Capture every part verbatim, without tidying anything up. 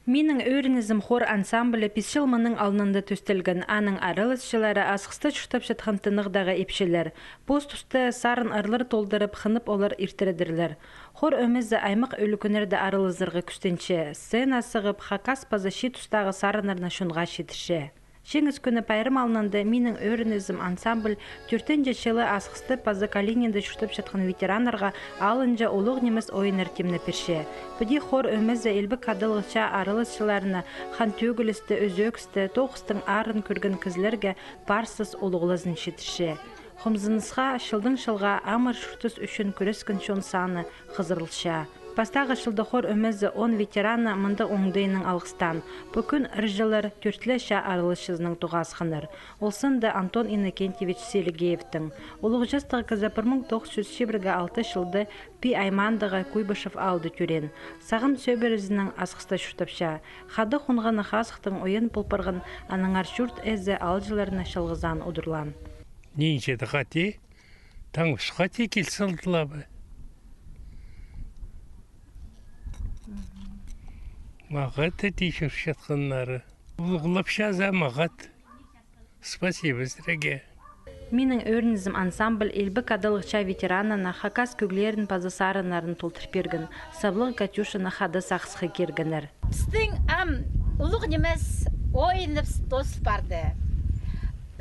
Минің ӧрінізім хор ансамблі пис чыл мының алнында тӧстелген. Аның араласчылары Асхыста чуртапчатхан тынағдағы ипчілер. Пос туста сарын ырлар толдырып, хынып олар иртіредірлер. Хор ӧмезі аймах ӱлӱкӱннерде аралазарға кӱстенче. Сцена сығып, хакас паза чиит тустағы сарыннарны чонға читірче. Чиңіс кӱні пайрам алнында «Минің ӧрінізім» ансамбль тӧртінҷі чылы Асхыста паза Калининде чуртапчатхан ветераннарға алынҷа «Улуғ нимес ойыннар» темні пирче. Піди хор ӧмезі илбек хадалығ чаа араласчыларына хан тӧгілісті, ӱзӧкісті, тоғыстың аарын кӧрген кізілерге парсыз улуғлазын читірче. Хомзынысха чылдаң чылға амыр чуртас ӱчӱн кӱрескен чон саны хызырылча. Пастағы чылда хор ӧмезі он ветераны мындағ оңдайнаң алғыстаан. Пу кӱн ырҷылар тӧрт ле чаа араласчызынаң тоғасханнар. Ол сынды Антон Иннокентьевич Селигеевтің. Улуғ частығ кізі пір муң тоғыс чӱс чибіргі алты чылда Пии аймаандағы Куйбышев аалда тӧреен. Сағам сӧбірезінең Асхыста чуртапча. Хада хонғаны хазыхтың ойын пол парған, аннаңар чурт ээзі аалҷыларны чалғызаан удурлаан. Нинҷе-де хати, таңмыс хати кил салдыла ба. Мағат тіҷе чурчатханнары. Улуғлапчаза мағат. Спасибо сірерге. «Минің ӧрінізім» ансамбль илбек хадалығ чаа ветеранына хакас кӧглерін паза сарыннарын толдыр пирген. Саблығ «Катюшаны» хада сағысха киргеннер. Пістің ам улуғ нимес ойыныбыс тоозыл парды.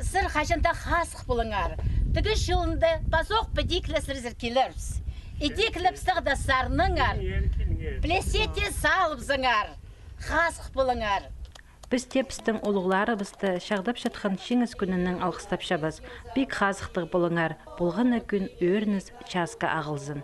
Сірер хаҷан даа хазых полыңар. Тігі чылында пазох піди килерзер, сірер килербіс. Іди киліп, сағда сарнаңар. Пілесетте салыбызыңар. Хазых полыңар. Піс тее пістің улуғларыбысты чағдапчатхан Чиңіс кӱнінең алғыстапчабыс. Пик хазыхтығ полыңар. Полған на кӱн ӧрініс часка ағылзын.